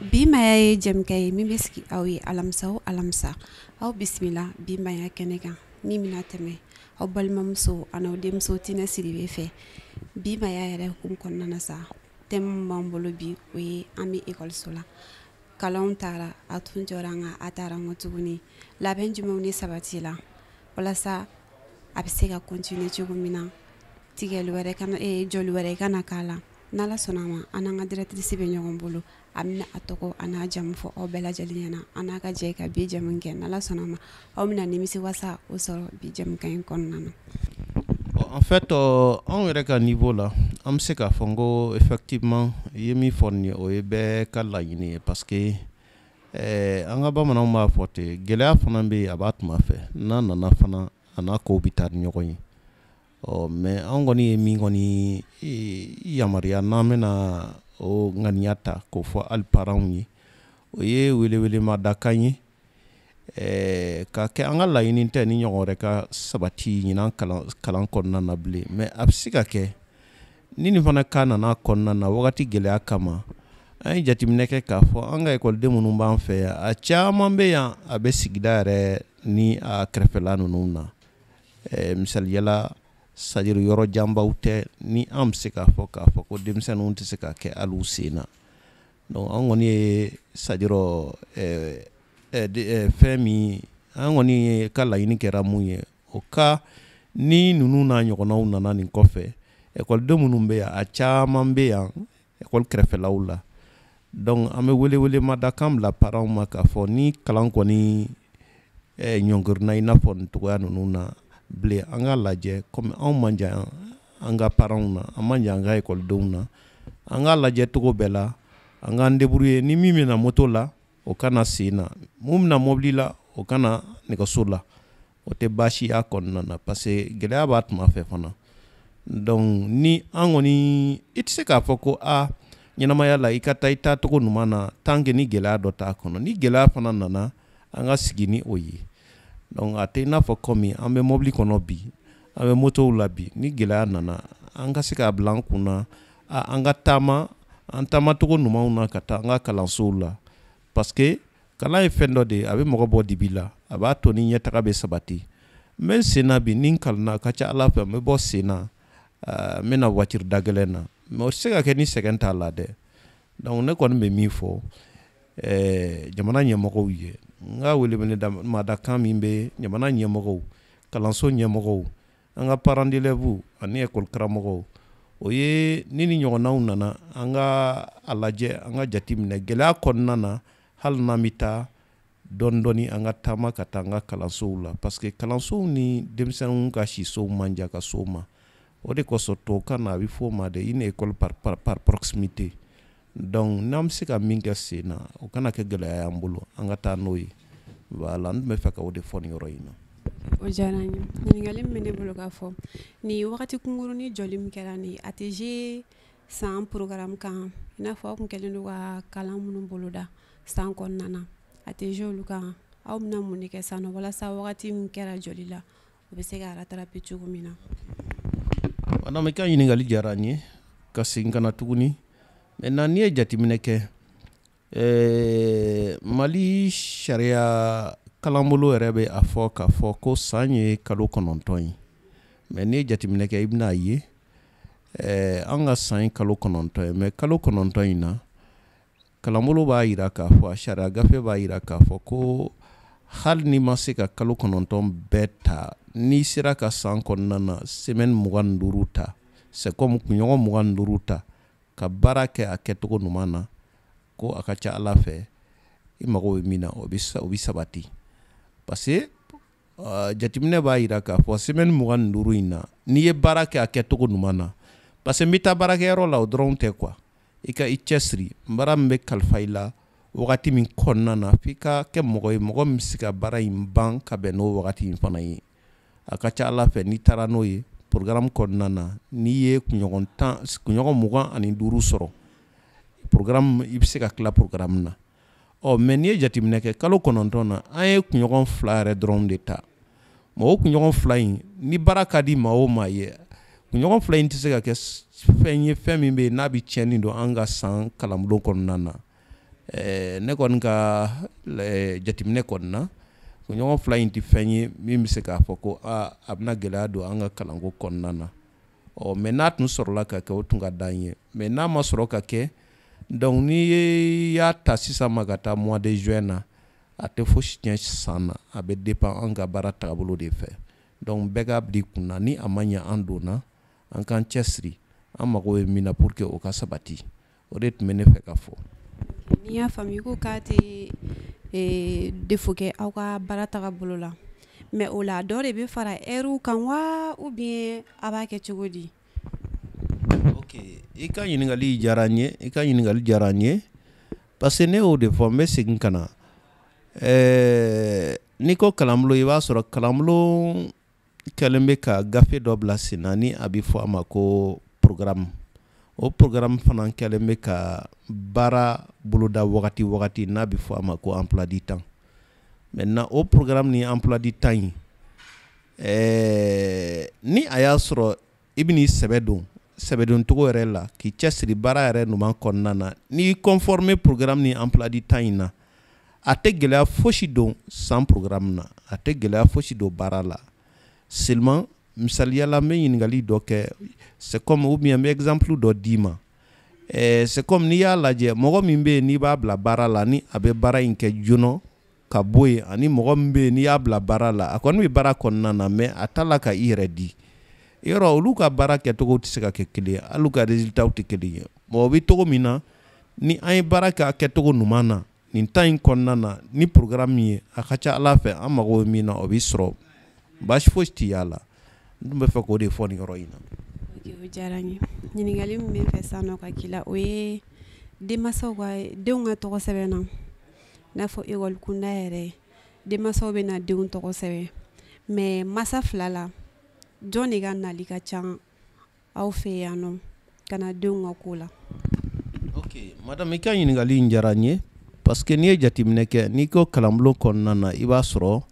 Bi Maaya ye jɛmukan ye min bɛ sigi aw ye alamisa o alamisa. Aw bisimila bi maaya kɛnɛ kan min bɛna tɛmɛ aw balimamuso ani aw denmuso Tinɛ Sidibe fɛ. Bi maaya yɛrɛ hukumu kɔnɔna na sa, thème min b'an bolo bi, o ye an bɛ ekɔliso la. Kalanw taara, a tun jɔra, nka a taara n kɔ tuguni. Labɛn jumɛnw de sabati la walasa a bɛ se ka continuer cogo min na, tigɛli wɛrɛ kana, jɔli wɛrɛ kana k'a la? N'Ala sɔnna a ma, an n'an ka directrice bɛ ɲɔgɔn bolo. A bɛna a tɔgɔ a n'a jamu fɔ aw bɛɛ lajɛlen ɲɛna. An n'a ka jɛ ka bi jamu kɛ. N'Ala sɔnna a ma, aw bɛna nimisi wasa o sɔrɔ bi jamukan in kɔnɔna na. Bon, en fait, anw yɛrɛ ka niveau la, an bɛ se k'a fɔ n ko effectivement, i ye min fɔ nin ye, o ye bɛɛ ka laɲini ye, parce que an ka bamananw b'a fɔ ten, gɛlɛya fana bɛ yen, a b'a tuma fɛ, n'a nana fana, a n'a kow bɛ taa ni ɲɔgɔn ye. Ɔ mais an kɔni ye min kɔni yamaruya n'an bɛna o ŋaniya ta k'o fɔ hali parents ye, o ye welewelemadakan ye ka kɛ. An ka laɲini tɛ ni ɲɔgɔn wɛrɛ ka sabati ɲinan kalan kɔnɔna na bilen, mais a bɛ se ka kɛ ni nin fana ka nana kɔnɔna na wagati gɛlɛya kama. An ye jateminɛ kɛ k'a fɔ an ka ekɔliden minnu b'an fɛ yan, a caman bɛ yan, a bɛ sigida yɛrɛ ni a kɛrɛfɛla ninnu na. Misaliyala, c'est à dire yɔrɔ janbaw tɛ ni an bɛ se k'a fɔ ko denmisɛnninw tɛ se ka kɛ hali u sen na. Donc an kɔni ye, c'est à dire fɛn min an kɔni ye ka laɲini kɛra mun ye, o ka ni ninnu n'a ɲɔgɔnnaw nana nin kɔfɛ, ekɔliden minnu bɛ yan, a caman bɛ yan ekɔli kɛrɛfɛlaw la. Donc an bɛ welewelemadakan bila parents ma k'a fɔ ni kalan kɔni ɲɔngirina i n'a fɔ nin cogoya ninnu na bilen, an ka lajɛ, komi anw man jan an ka parents na, an man jan an ka ekɔlidenw na, an k'a lajɛ cogo bɛɛ la, an k'an débrouiller. Ni min bɛna moto la, o kana sen na, mun bɛna mobili la, o kana nɛgɛso la, o tɛ baasi y'a kɔnɔna na, parce que gɛlɛya b'a tuma fɛ fana. Donc ni an kɔni, i tɛ se k'a fɔ ko a ɲɛnamaya la i ka taa i taacogo ɲuman na tant que ni gɛlɛya dɔ t'a kɔnɔ. Ni gɛlɛya fana nana, an ka sigi ni o ye. Donc a tɛ i n'a fɔ komi an bɛ mobili kɔnɔ bi, an bɛ motow la bi, ni gɛlɛya nana, an ka se k'a bila an kun na, an ka taama an taamacogo ɲumanw na ka taa an ka kalansow la, parce que kalan ye fɛn dɔ de ye, a bɛ mɔgɔ bɔ dibi la, a b'a to ni ɲɛtaga bɛ sabati. N bɛ n sen na bi, ni n kalanna, a ka ca Ala fɛ n bɛ bɔ sen na, n bɛna voiture da gɛlɛn na, mais o tɛ se ka kɛ ni sɛgɛn t'a la dɛ. Donc ne kɔni bɛ min fɔ jamana ɲɛmɔgɔw ye, n ka welewelemadakan min bɛ jamana ɲɛmɔgɔw, kalanso ɲɛmɔgɔw, an ka parents d'élèves ani école karamɔgɔw, o ye ni ɲɔgɔnnaw nana, an ka a lajɛ, an ka jate minɛ gɛlɛya kɔnɔna na, hali n'an bɛ taa dɔɔni dɔɔni, an ka taama ka taa an ka kalansow la, parce que kalansow ni denmisɛnninw ka sisow man jan ka s'o ma. O de kosɔn tubabukan na a bɛ fɔ o ma de une école par proximité. Donc n'an bɛ se ka min kɛ sen na, o kana kɛ gɛlɛya y'an bolo, an ka taa n'o ye. Voilà, n tun bɛ fɛ ka o de fɔ nin yɔrɔ in na. O diyara n ye. Ɲininkali min bɛ ne bolo k'a fɔ, nin wagati kunkurunin jɔli min kɛra nin ye, a tɛ jouer san programme kan, i n'a fɔ aw tun kɛlen don ka kalan minnu boloda san kɔnɔna na, a tɛ jouer olu kan? Aw bɛna mun de kɛ sisan nɔ walasa wagati min kɛra jɔli la, o bɛ se ka rattraper cogo min na? Madame, i ka ɲininkali diyara n ye. Ka segin ka na tuguni maintenant, n'i ye jateminɛ kɛ, Mali sariya kalanbolo yɛrɛ bɛ a fɔ k'a fɔ ko san ye kalo 9 ye. Mais n'i ye jateminɛ kɛ, i bɛna ye an ka san ye kalo 9 ye, mais kalo 9 in na, kalanbolo b'a jira k'a fɔ, a sariya gafe b'a jira k'a fɔ ko hali n'i ma se ka kalo 9 bɛɛ ta, n'i sera ka san kɔnɔna na semaine 25 ta, c'est comme kunɲɔgɔn 25 ta ka baara kɛ a kɛcogo ɲuman na, ko a ka ca Ala fɛ, i mago bɛ min na, o bɛ sabati, parce que jateminɛ b'a jira k'a fɔ semaine 25 in na, n'i ye baara kɛ a kɛcogo ɲuman na, parce que n bɛ taa baarakɛyɔrɔ la, o dɔrɔn tɛ quoi, i ka i cɛsiri baara min bɛ kalifa i la wagati min kɔnɔna na, f'i ka kɛ mɔgɔ ye, mɔgɔ min bɛ se ka baara in ban ka bɛn n'o wagati in fana ye. A ka ca Ala fɛ, n'i taara n'o ye programme kɔnɔna na, n'i ye kunɲɔgɔn 10, kunɲɔgɔn 25 sɔrɔ programme, i bɛ se ka tila programme na. Ɔ mais n'i ye jateminɛ kɛ, kalo 9 na, an ye kunɲɔgɔn 2 yɛrɛ dɔrɔn de ta. Mais o kunɲɔgɔn 2 in, ni baara ka di maa o maa ye, kunɲɔgɔn 2 in tɛ se ka kɛ fɛn ye, fɛn min bɛ yen n'a bɛ tiɲɛni don an ka san kalanbulon kɔnɔna na. Ne kɔni ka jateminɛ kɔni na, kunɲɔgɔn 2 in tɛ fɛn ye min bɛ se k'a fɔ ko aa a bɛna gɛlɛya don an ka kalanko kɔnɔna na. Ɔ mais n'a tun sɔrɔla ka kɛ, o tun ka d'an ye, mais n'a ma sɔrɔ ka kɛ, donc n'i y'a ta sisan ma ka taa mois de juin na, a tɛ fosi tiɲɛ san na. A bɛ dépend an ka baara taabolo de fɛ. Donc bɛɛ k'a bila i kun na, ni a ma ɲɛ an donna, an k'an cɛsiri an mago bɛ min na pour que o ka sabati. O de tun bɛ ne fɛ ka fɔ. N'i y'a faamu, i ko k'a tɛ défaut kɛ aw ka baara tagabolo la, mais o la dɔ de bɛ fara heure kan wa, ou bien a b'a kɛ cogo di? Ok, i ka ɲininkali diyara n ye, i ka ɲininkali diyara n ye, parce que ne y'o de fɔ. N bɛ segin ka na. N'i ko kalanbulon, i b'a sɔrɔ kalanbulon kɛlen bɛ ka gafe dɔ bila sen na ni a bɛ fɔ a ma ko programme. O programme fana kɛlen bɛ ka baara boloda wagati wagati n'a bɛ fɔ a ma ko emploi du temps. Maintenant, o programme ni emploi du temps in, ni a y'a sɔrɔ i bɛn'i sɛbɛ don sɛbɛdon cogo yɛrɛ la, k'i cɛsiri baara yɛrɛ ɲuman kɔnɔna na, n'i conformer programme ni emploi du temps in na, a tɛ gɛlɛya fosi don san programme na, a tɛ gɛlɛya fosi don baara la. Seulement, misaliya la, n bɛ ɲininkali dɔ kɛ, c'est comme, ou bien n bɛ exemple dɔ d'i ma. C'est comme n'i y'a lajɛ, mɔgɔ min bɛ yen n'i b'a bila baara la, ni a bɛ baara in kɛ joona ka bɔ yen, ani mɔgɔ min bɛ yen n'i y'a bila baara la, a kɔni bɛ baara kɔnɔna na, mais a t'a la ka i yɛrɛ di yɔrɔ, olu ka baara kɛcogo tɛ se ka kɛ kelen ye, hali u ka résultat tɛ kelen ye. Mɔgɔ bɛ cogo min na, ni an ye baara kɛ a kɛcogo ɲuman na nin temps in kɔnɔna na ni programme ye, a ka ca Ala fɛ, an mago bɛ min na, o bɛ sɔrɔ, baasi fosi tɛ y'a la. N tun bɛ fɛ k'o de fɔ nin yɔrɔ in na. O diyara n ye. Ɲininkali min bɛ fɛ sisan nɔ ka k'i la, o ye denmansaw ka denw ka tɔgɔ sɛbɛn na. I n'a fɔ école kunda yɛrɛ, denmansaw bɛ na denw tɔgɔ sɛbɛn, mais masa fila la, jɔn de ka nali ka ca aw fɛ yan nɔ ka na denw ka ko la? Ok madame, i ka ɲininkali in diyara n ye, parce que n'i ye jateminɛ kɛ, n'i ko kalanbulon kɔnɔna na, i b'a sɔrɔ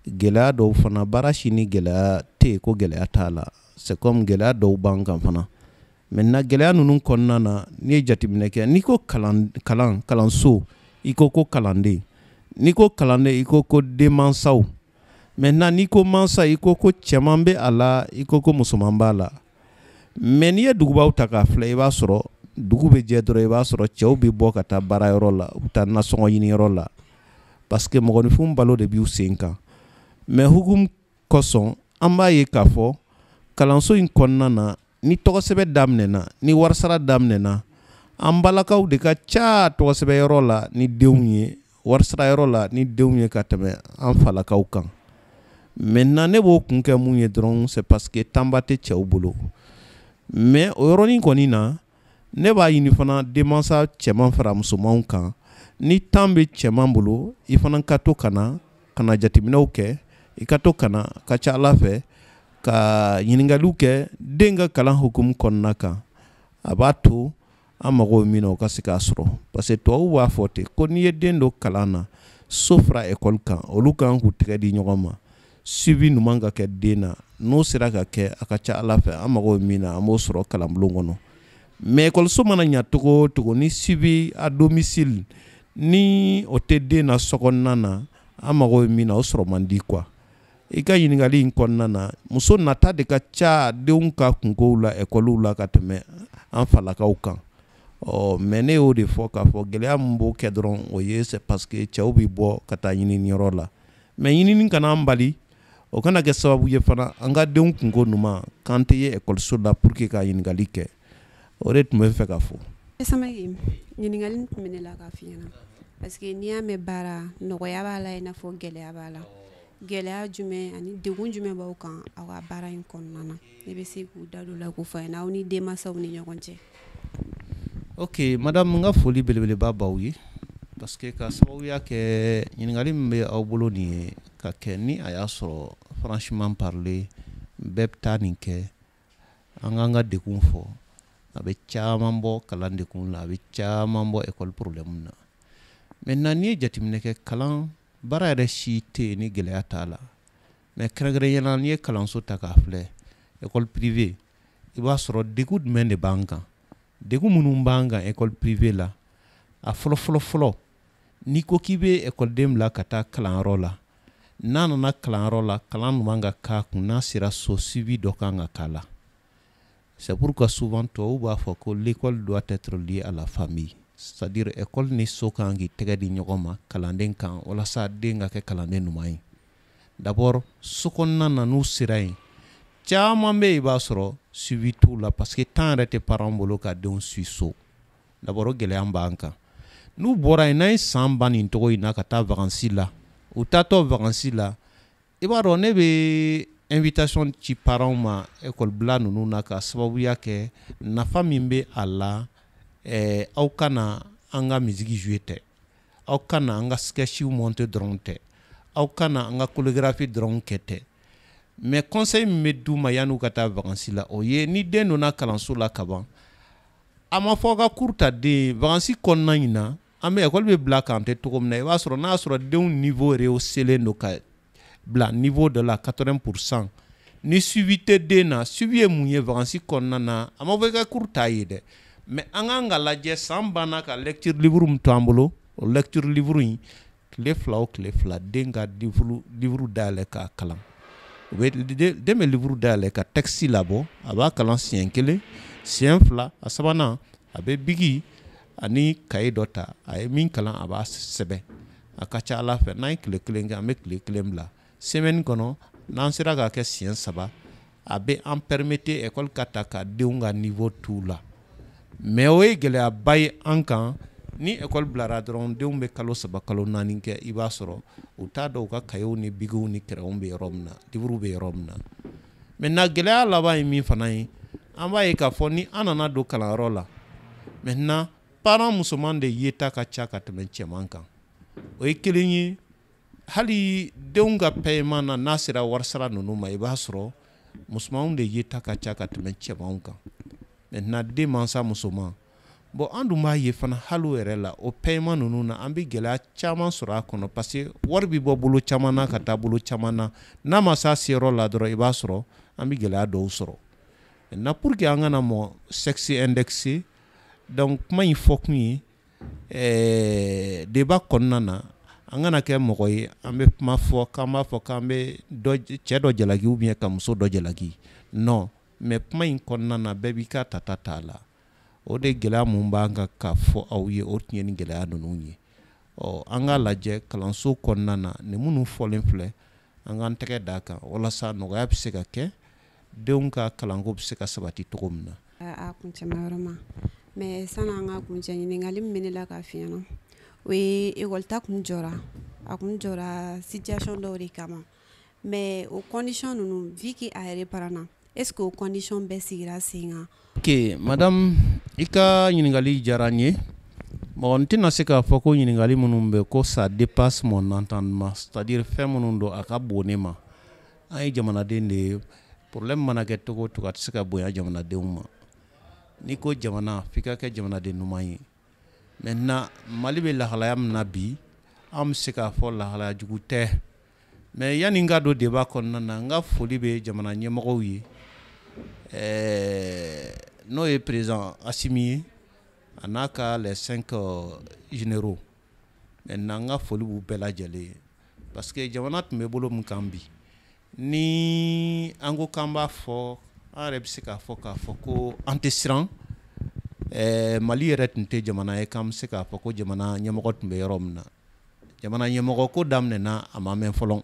gɛlɛya dɔw fana, baara si ni gɛlɛya tɛ yen ko gɛlɛya t'a la. C'est comme gɛlɛya dɔw b'an kan fana. Maintenant, gɛlɛya ninnu kɔnɔna na, n'i ye jateminɛ kɛ, n'i ko kalan, kalan, kalanso, i ko ko kalanden, n'i ko kalanden, i ko ko denmansaw. Maintenant, n'i ko mansa, i ko ko cɛman bɛ a la, i ko ko musoman b'a la. Mais n'i ye dugubaw ta k'a filɛ, i b'a sɔrɔ dugu bɛ jɛ dɔrɔn, i b'a sɔrɔ cɛw bɛ bɔ ka taa baarayɔrɔ la, u bɛ taa nasɔngɔ ɲiniyɔrɔ la, parce que mɔgɔninfin balo de b'u sen kan. Mais hukumu kosɔn, an b'a ye k'a fɔ kalanso in kɔnɔna na, ni tɔgɔsɛbɛn daminɛna, ni warisara daminɛna, an balakaw de ka ca tɔgɔsɛbɛyɔrɔ la ni denw ye, warisarayɔrɔ la ni denw ye, ka tɛmɛ an falakaw kan. Maintenant, ne b'o kun kɛ mun ye dɔrɔn, c'est parce que tanba tɛ cɛw bolo. Mais o yɔrɔnin kɔni na, ne b'a ɲini fana denmansa cɛman fara musomanw kan, ni temps bɛ cɛman bolo, i fana ka to ka na ka na jateminɛw kɛ, i ka to ka na, ka ca Ala fɛ, ka ɲininkaliw kɛ den ka kalan hukumu kɔnɔna kan. A b'a to an mago bɛ min na, o ka se k'a sɔrɔ, parce que tubabuw b'a fɔ ten ko n'i ye den don kalan na, so fara école kan, olu kan k'u tɛgɛ di ɲɔgɔn ma, suivi ɲuman ka kɛ den na. N'o sera ka kɛ, a ka ca Ala fɛ, an mago bɛ min na, an b'o sɔrɔ kalanbulon kɔnɔ. Mais ekɔliso mana ɲa cogo o cogo, ni suivi à domicile ni o tɛ den na so kɔnɔna na, an mago bɛ min na, o sɔrɔ man di quoi. I ka ɲininkali in kɔnɔna na, muso nata de ka ca denw ka kunkow la ekɔliw la ka tɛmɛ an falakaw kan. Ɔ mais ne y'o de fɔ k'a fɔ gɛlɛya min b'o kɛ dɔrɔn, o ye c'est parce que cɛw bɛ bɔ ka taa ɲininiyɔrɔ la. Mais ɲinini kana an bali, o kana kɛ sababu ye fana an ka denw kunko ɲuman k'an tɛ ye ekɔliso la pour que ka ɲininkali kɛ. O de tun bɛ fɛ ka fɔ. Samake, ɲininkali tun bɛ ne la k'a f'i ɲɛna, parce que n'i y'a mɛn baara, nɔgɔya b'a la, i n'a fɔ gɛlɛya b'a la. Gɛlɛya jumɛn ani degun jumɛn b'aw kan aw ka baara in kɔnɔna na? Ne bɛ se k'u da don la k'o fɔ a ɲɛna, aw ni denmansaw ni ɲɔgɔn cɛ. Ok madame, n ka foli belebeleba b'aw ye, parce que ka sababuya kɛ ɲininkali min bɛ aw bolo nin ye ka kɛ, ni a y'a sɔrɔ, franchement parler, bɛɛ bɛ taa nin kɛ, an k'an ka degun fɔ, a bɛ caman bɔ kalan degun la, a bɛ caman bɔ école problème na. Maintenant, n'i ye jateminɛ kɛ, kalan baara yɛrɛ si tɛ yen ni gɛlɛya t'a la. Mais kɛrɛnkɛrɛnnenya la, n'i ye kalanso ta k'a filɛ, école privée, i b'a sɔrɔ degun jumɛn de b'an kan? Degun minnu b'an kan école privée la, a fɔlɔ fɔlɔ fɔlɔ N'i ko k'i bɛ ekɔliden bila ka taa kalanyɔrɔ la, n'a nana kalanyɔrɔ la, kalan ɲuman ka k'a kun, n'a sera so, suivi dɔ kan ka k'a la. C'est pourquoi souvent tubabuw b'a fɔ ko l'école doit être liée à la famille, c'est-à-dire école ni so kan k'i tɛgɛ di ɲɔgɔn ma kalanden kan, walasa den ka kɛ kalanden ɲuman ye. D'abord, so kɔnɔna na, n'u sera yen, caman bɛ yen, i b'a sɔrɔ suivi t'u la, parce que temps yɛrɛ tɛ parents bolo ka denw suit so. D'abord, o gɛlɛya b'an kan. N'u bɔra yen, n'a ye san ban nin cogo in na ka taa vacances la, u taatɔ vacances la, i b'a dɔn, ne bɛ invitation ci parents ma école bila ninnu na, ka sababuya kɛ nafa min bɛ a la. Aw ka na an ka musique jouer tɛ, aw ka na an ka sketch monter dɔrɔn tɛ, aw ka na an ka chorégraphie dɔrɔn kɛ tɛ, mais conseil min bɛ d'u ma yan'u ka taa vacances la, o ye ni den donna kalanso la kaban, a ma fɔ ka cours ta den vacances kɔnɔna in na. An bɛ école bɛ bila k'an tɛ cogo min na, i b'a sɔrɔ n'a y'a sɔrɔ denw niveau rehaussé don ka bila niveau dɔ la, 80%, ni suivi tɛ den na. Suivi ye mun ye vacances kɔnɔna na? A ma fɔ i ka cours t'a ye dɛ, mais an kan ka lajɛ, san banna ka lecture livre min to an bolo, o lecture livre in, tile 2 o tile 2, den ka livre dayɛlɛ k'a kalan. U bɛ den bɛ livre dayɛlɛ ka texte labɔ, a b'a kalan siɲɛ kelen, siɲɛ 2, a sabanan, a bɛ bic ani cahier dɔ ta, a ye min kalan, a b'a sɛbɛn. A ka ca Ala fɛ, n'an ye tile kelen kɛ, an bɛ tile kelen bila semaine kɔnɔ. N'an sera k'a kɛ siɲɛ 3, a bɛ an permettre école ka ta ka denw ka niveau t'u la. Mais o ye gɛlɛyaba ye an kan. Ni école bilara dɔrɔn, denw bɛ kalo 3, kalo 4 kɛ, i b'a sɔrɔ u t'a dɔn u ka cahiers ni bicw ni crayons bɛ yɔrɔ min na, livres bɛ yɔrɔ min na. Maintenant, gɛlɛya laban ye min fana ye, an b'a ye k'a fɔ ni an nana don kalanyɔrɔ la, maintenant parents musoman de yeta ka ca ka tɛmɛ cɛman kan. O ye kelen ye. Hali denw ka paiement na, n'a sera warisara ninnu ma, i b'a sɔrɔ musomanw de yeta ka ca ka tɛmɛ cɛmanw kan. Maintenant, den mansa musoman, bon, an dun b'a ye fana, hali o yɛrɛ la, o paiement ninnu na, an bɛ gɛlɛya caman sɔrɔ a kɔnɔ, parce que wari bɛ bɔ bolo caman na ka taa bolo caman na. N'a ma s'a seyɔrɔ la dɔrɔn, i b'a sɔrɔ an bɛ gɛlɛya dɔw sɔrɔ. Maintenant, pour que an kana mɔ sexe indexé, donc kuma in fɔ kun ye, débat kɔnɔna na, an kana kɛ mɔgɔ ye an bɛ kuma fɔ k'an b'a fɔ k'an bɛ cɛ dɔ jalaki ou bien ka muso dɔ jalaki. Non, mais kuma in kɔnɔna na, bɛɛ b'i ka tata t'a la. O de gɛlɛya mun b'an kan ka fɔ aw ye, o tun ye nin gɛlɛya ninnu ye. Ɔ, an k'a lajɛ kalanso kɔnɔna na, nin minnu fɔlen filɛ, an k'an tɛgɛ d'a kan walasa nɔgɔya bɛ se ka kɛ, denw ka kalanko bɛ se ka sabati cogo min na. A kuncɛma yɔrɔ ma, mais sani an ka kuncɛ, ɲininkali min bɛ ne la k'a f'i ɲɛna, o ye école ta kun jɔra, a kun jɔra situation dɔw de kama, mais o condition ninnu, vu que a yɛrɛ na, est ce que o condition bɛɛ sigira sen kan? Ok madame, i ka ɲininkali diyara n ye. Bon, n tɛna se k'a fɔ ko ɲininkali minnu bɛ ko ça dépasse mon entendement, c'est à dire fɛn minnu don, a ka bon ne ma. An ye jamanaden de ye. Problème mana kɛ cogo o cogo, a tɛ se ka bonya jamanadenw ma. N'i ko jamana, f'i ka kɛ jamanaden ɲuman ye. Maintenant, Mali bɛ lahalaya min na bi, an bɛ se k'a fɔ lahalaya jugu tɛ. Mais yanni n ka don débat kɔnɔna na, n ka foli bɛ jamana ɲɛmɔgɔw ye, n'o ye président Assimi ye, a n'a ka les cinq généraux. Maintenant, n ka foli b'u bɛɛ lajɛlen ye, parce que jamana tun bɛ bolo min kan bi, ni an ko k'an b'a fɔ, an yɛrɛ bɛ se k'a fɔ ko an tɛ siran. Mali yɛrɛ tun tɛ jamana ye k'an bɛ se k'a fɔ ko jamana ɲɛmɔgɔ tun bɛ yɔrɔ min na. Jamana ɲɛmɔgɔ ko daminɛna, a ma mɛn fɔlɔ,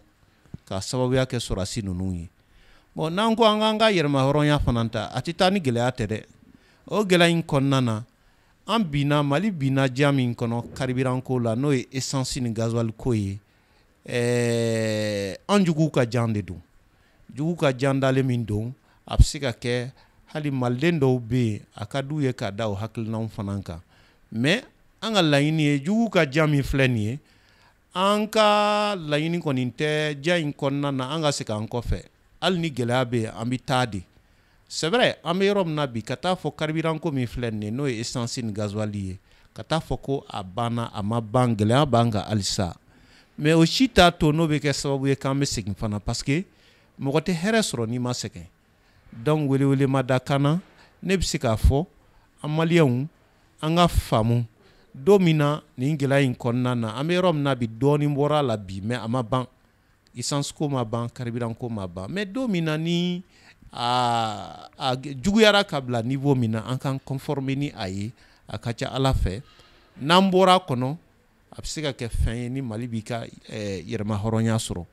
k'a sababuya kɛ sɔrɔdasi ninnu ye. Bon, n'an ko an k'an ka yɛrɛmahɔrɔnya fana ta, a tɛ taa ni gɛlɛya tɛ dɛ. O gɛlɛya in kɔnɔna na, an binna, Mali binna diya min kɔnɔ carburant ko la, n'o ye essence ni gasoil ko ye, an juguw ka jan de don. Jugu ka jan dalen min don, a bɛ se ka kɛ hali maliden dɔw bɛ yen, a ka d'u ye ka da o hakilinaw fana kan. Mais an ka laɲini ye, jugu ka jan min filɛ nin ye, an ka laɲini kɔni tɛ ja in kɔnɔna na an ka segin an kɔfɛ. Hali ni gɛlɛya bɛ yen, an bɛ taa de. C'est vrai, an bɛ yɔrɔ min na bi, ka taa fɔ carburant ko min filɛ nin ye, n'o ye essence ni gasoil ye, ka taa fɔ ko a banna, a ma ban, gɛlɛya b'an kan halisa. Mais o si t'a to n'o bɛ kɛ sababu ye k'an bɛ segin fana, parce que mɔgɔ tɛ hɛrɛ sɔrɔ n'i ma sɛgɛn. Donc welewele ma da kan na, ne bɛ se k'a fɔ an maliyɛnw, an ka faamu. Don min na nin gɛlɛya in kɔnɔna na, an bɛ yɔrɔ min na bi, dɔɔnin bɔra a la bi, mais a ma ban. Essence ko ma ban, carburant ko ma ban. Mais don min na ni a juguyara ka bila niveau min na, an k'an conformer ni a ye. A ka ca Ala fɛ, n'an bɔra a kɔnɔ, a bɛ se ka kɛ fɛn ye ni Mali b'i ka yɛrɛma hɔrɔnya sɔrɔ.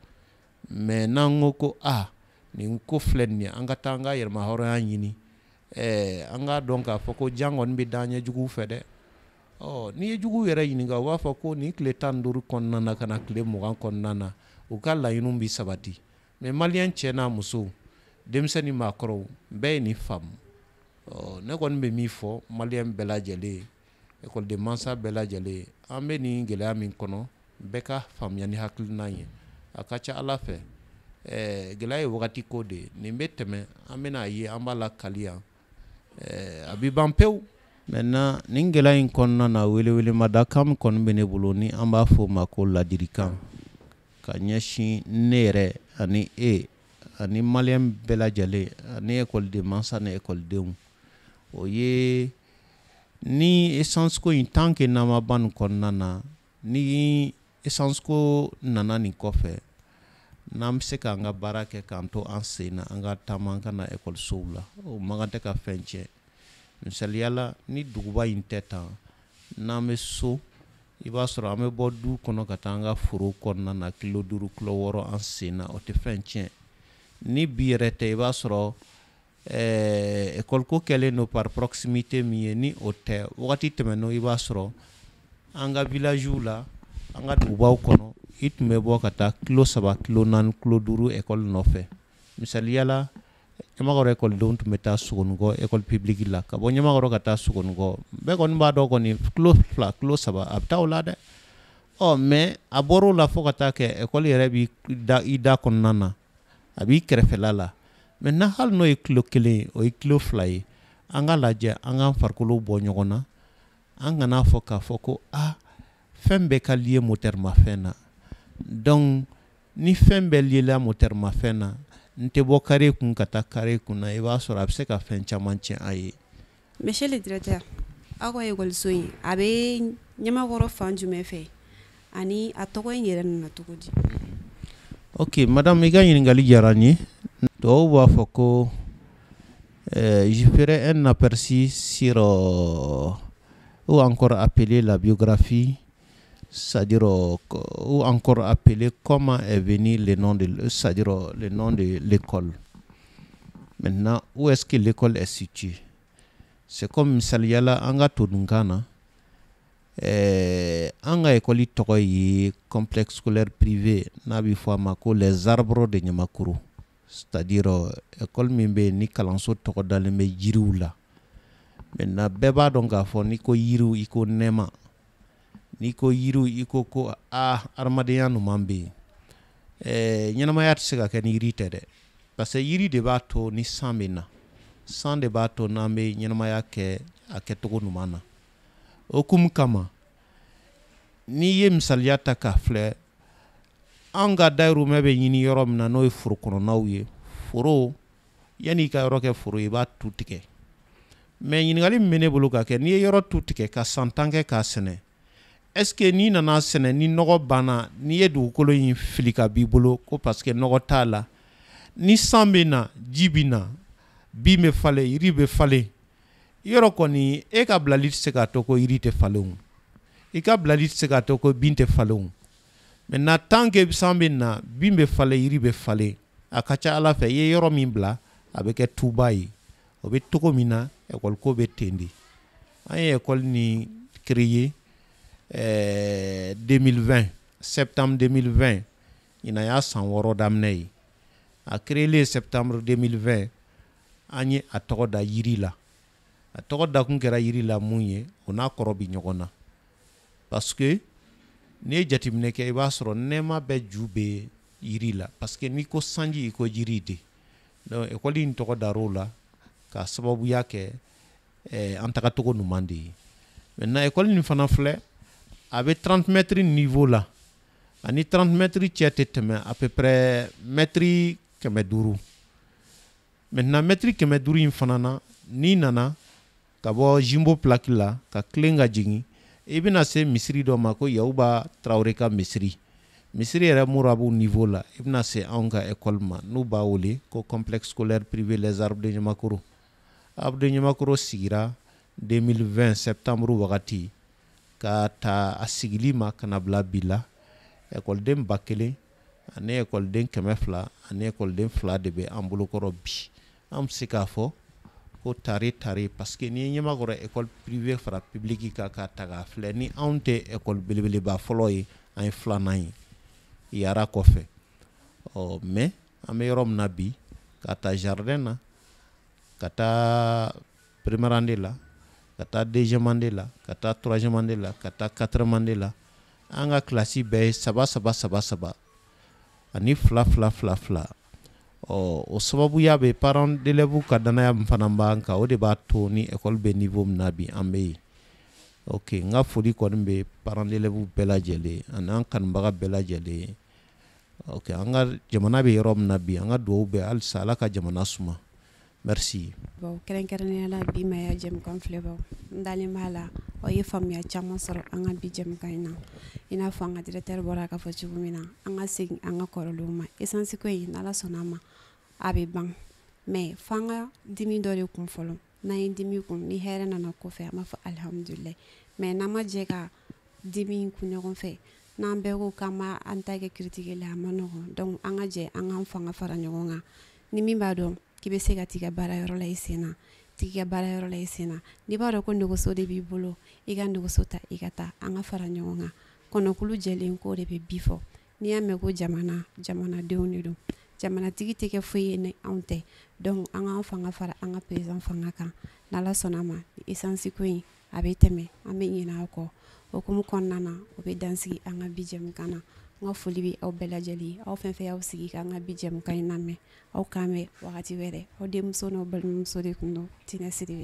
Mais n'an ko ko aa, nin ko filɛ nin ye, an ka taa an ka yɛrɛma hɔrɔnya ɲini, an k'a dɔn k'a fɔ ko jan kɔni bɛ d'an ɲɛ juguw fɛ dɛ. Ɔ, n'i ye juguw yɛrɛ ɲininka, u b'a fɔ ko nin tile 15 kɔnɔna na ka na tile 20 kɔnɔna na, u ka laɲiniw bɛ sabati. Mais maliyɛn cɛ n'a muso, denmisɛn ni maakɔrɔw, bɛɛ ye nin faamu. Ɔ, ne kɔni bɛ min fɔ maliyɛn bɛɛ lajɛlen ye, ekɔliden mansa bɛɛ lajɛlen, an bɛ nin gɛlɛya min kɔnɔ, bɛɛ ka faamuya ni hakilina ye. A ka ca Ala fɛ, gɛlɛya ye wagati ko de ye. Nin bɛ tɛmɛ, an bɛna a ye, an b'a lakali yan, a bɛ ban pewu. Maintenant, nin gɛlɛya in kɔnɔna na, welewelemadakan min kɔni bɛ ne bolo, ni an b'a fɔ o ma ko ladilikan ka ɲɛsin ne yɛrɛ ani e ani maliyɛn bɛɛ lajɛlen ani ekɔliden mansa ni ekɔlidenw, o ye ni essence ko in, tant que n'an ma ban nin kɔnɔna na, ni essence ko nana nin kɔfɛ, n'an bɛ se k'an ka baara kɛ k'an to an sen na, an ka taama an ka na ekɔlisow la, o man kan tɛ ka fɛn tiɲɛ. Misaliya la, ni duguba in tɛ tan, n'an bɛ so, i b'a sɔrɔ an bɛ bɔ du kɔnɔ ka taa an ka foro kɔnɔna na, kilo 5, kilo 6, an sen na, o tɛ fɛn tiɲɛ. Ni bi yɛrɛ tɛ, i b'a sɔrɔ école ko kɛlen don par proximité min ye, ni o tɛ, wagati tɛmɛnen, i b'a sɔrɔ an ka villagew la, an ka dugubaw kɔnɔ, i tun bɛ bɔ ka taa kilo 3, kilo 4, kilo 5 école nɔfɛ. Misaliya la, Ɲamakɔrɔ ekɔlidenw tun bɛ taa Sogonikɔ école publique la. Ka bɔ Ɲamakɔrɔ ka taa Sogonikɔ, bɛɛ kɔni b'a dɔn kɔni, kilo 2, kilo 3, a bɛ taa o la dɛ. Ɔ, mais a bɔr'o la fo ka taa kɛ école yɛrɛ b'i da i da kɔnɔna na, a b'i kɛrɛfɛla la. Maintenant, hali n'o ye kilo 1 ye, o ye kilo 2 ye, an ka lajɛ an k'an farikolo bɔ ɲɔgɔn na. An kana fɔ k'a fɔ ko aa, fɛn bɛɛ ka lié moteur mafɛn na. Donc ni fɛn bɛɛ liéla moteur mafɛn na, n tɛ bɔ carré kun ka taa carré kun na, i b'a sɔrɔ a bɛ se ka fɛn caman tiɲɛ a ye. Monsieur le directeur, aw ka ekɔliso in, a bɛ Ɲamakɔrɔ fan jumɛn fɛ, ani a tɔgɔ in yɛrɛ nana cogo di? Ok madame, i ka ɲininkali diyara n ye. Dɔw b'a fɔ ko je ferai un aperçu sur ou encore appelé la biographie, c'est-à-dire ou encore appelé comment est venu le nom de, c'est-à-dire le nom de l'école. Maintenant, où est-ce que l'école est située? C'est comme misaliya la, an ka todunkan na, an ka école tɔgɔ ye complexe scolaire privé, n'a bɛ fɔ a ma ko les arbres de Ɲamakoro, c'est-à-dire école min bɛ yen ni kalanso tɔgɔ dalen bɛ yiriw la. Maintenant, bɛɛ b'a dɔn k'a fɔ n'i ko yiriw, i ko nɛɛma, n'i ko yiriw, i ko ko aa, adamadenya ɲuman bɛ yen. Ɲɛnamaya tɛ se ka kɛ ni yiri tɛ dɛ, parce que yiri de b'a to ni san bɛ na, san de b'a to n'an bɛ ɲɛnamaya kɛ a kɛcogo ɲuman na. O hukumu kama, n'i ye misaliya ta k'a filɛ, an ka dayirimɛ bɛ ɲini yɔrɔ min na, n'o ye foro kɔnɔnaw ye. Foro, yanni i ka yɔrɔ kɛ foro ye, i b'a tu tigɛ. Mais ɲininkali min bɛ ne bolo ka kɛ, n'i ye yɔrɔ tu tigɛ ka san 10 kɛ k'a sɛnɛ, est ce que n'i nana sɛnɛ, ni nɔgɔ banna, n'i ye dugukolo in fili ka b'i bolo ko parce que nɔgɔ t'a la, ni san bɛ na, ji bɛ na, bin bɛ falen, yiri bɛ falen, yɔrɔ kɔni, e ka bilali tɛ se k'a to ko yiri tɛ falen o, i ka bilali tɛ se k'a to ko bin tɛ falen o. Maintenant, tant que san bɛ na, bin bɛ falen, yiri bɛ falen, a ka ca Ala fɛ, i ye yɔrɔ min bila, a bɛ kɛ tuba ye. O bɛ cogo min na, école ko bɛ ten de. An ye école nin créer 2020, septembre 2020. Ɲinan y'a san 6 daminɛ ye. A créé septembre 2020, an ye a tɔgɔ da yiri la. A tɔgɔ dakun kɛra yiri la mun ye, o n'a kɔrɔ bi ɲɔgɔn na, parce que n'i ye jateminɛ kɛ, i b'a sɔrɔ nɛɛma bɛɛ ju bɛ yiri la, parce que n'i ko sanji, i ko jiri de. Donc école in tɔgɔ dar'o la k'a sababuya kɛ an tagacogo ɲuman de ye. Maintenant, école nin fana filɛ, a bɛ 30 mètres niveau la, ani 30 mètres cɛ tɛ tɛmɛ à peu près mètre 500. Maintenant, mètre 500 in fana na, n'i nana ka bɔ Jimbo plaque la ka tilen ka jigin I bɛna se misiri dɔ ma ko Yakuba Tarawele ka misiri, misiri yɛrɛ murabu niveau la, i bɛna se anw ka école ma, n'u b'a wele ko complexe scolaire privé Les Arbres de Ɲamakoro. Arbres de Ɲamakoro sigira 2020 septembre wagati. Ka ta a sigili ma ka na bila bi la, ekɔliden 1000 ani ekɔliden 200 ani ekɔliden 2 de bɛ an bolokɔrɔ bi. An bɛ se k'a fɔ ko tare tare, parce que n'i ye Ɲamakɔrɔ école privée fara publique kan k'a ta k'a filɛ, ni anw tɛ école belebeleba fɔlɔ ye, an ye filanan ye Yara kɔfɛ. Ɔ mais an bɛ yɔrɔ min na bi, ka ta jardin na ka taa première année la, ka taa deuxième année la, ka taa troisième année la, ka taa quatrième année la, an ka kilasi bɛɛ ye saba saba saba saba ani fila fila fila fila. Ɔ o sababuya bɛ parents d'élèves ka danaya min fana b'an kan, o de b'a to ni école bɛ niveau min na bi, an bɛ yen. Ok, n ka foli kɔni bɛ parents d'élèves bɛɛ lajɛlen ani an kanubaga bɛɛ lajɛlen. Ok, an ka jamana bɛ yɔrɔ min na bi, an ka dugawu bɛ halisa Ala ka jamana suma. Merci. Bon, kɛrɛnkɛrɛnnenya la, bi Maya jɛmukan filɛbaw, n dalen b'a la aw ye faamuya caman sɔrɔ an ka bi jɛmukan in na. I n'a fɔ an ka directeur bɔra k'a fɔ cogo min na, an ka segin an ka kɔrɔlenw ma. Essence ko in, n'Ala sɔnna a ma, a bɛ ban, mais f'an ka dimi dɔ de kun fɔlɔ. N'an ye dimi kun, ni hɛrɛ nana kɔfɛ, an b'a fɔ alihamudulilayi. Mais n'an ma jɛ ka dimi kun ɲɔgɔn fɛ, n'an bɛɛ ko k'an b'a an ta kɛ critique la, a ma nɔgɔn. Donc an ka jɛ an k'an fanga fara ɲɔgɔn kan. Ni min b'a dɔn k'i bɛ se ka t'i ka baarayɔrɔ la i sen na, t'i ka baarayɔrɔ la i sen na. N'i b'a dɔn ko nɛgɛso de b'i bolo, i ka nɛgɛso ta, i ka taa. An ka fara ɲɔgɔn kan. Kɔnɔkulu jɛlen ko de bɛ bi fɔ. N'i y'a mɛn ko jamana, jamanadenw de don. Jamanatigi tɛ kɛ foyi ye ni anw tɛ. Donc an k'an fanga fara an ka président fanga kan. N'Ala sɔnna a ma, essence ko in a bɛ tɛmɛ, an bɛ ɲinɛ a kɔ. O hukumu kɔnɔna na, o bɛ dansigi an ka bi jɛmukan na. N ka foli bɛ aw bɛɛ lajɛlen, aw fɛn fɛn y'aw sigi k'an ka bi jɛmukan in lamɛn. Aw k'an bɛn wagati wɛrɛ. Aw denmuso n'aw balimamuso de tun don, Tina Sidibe.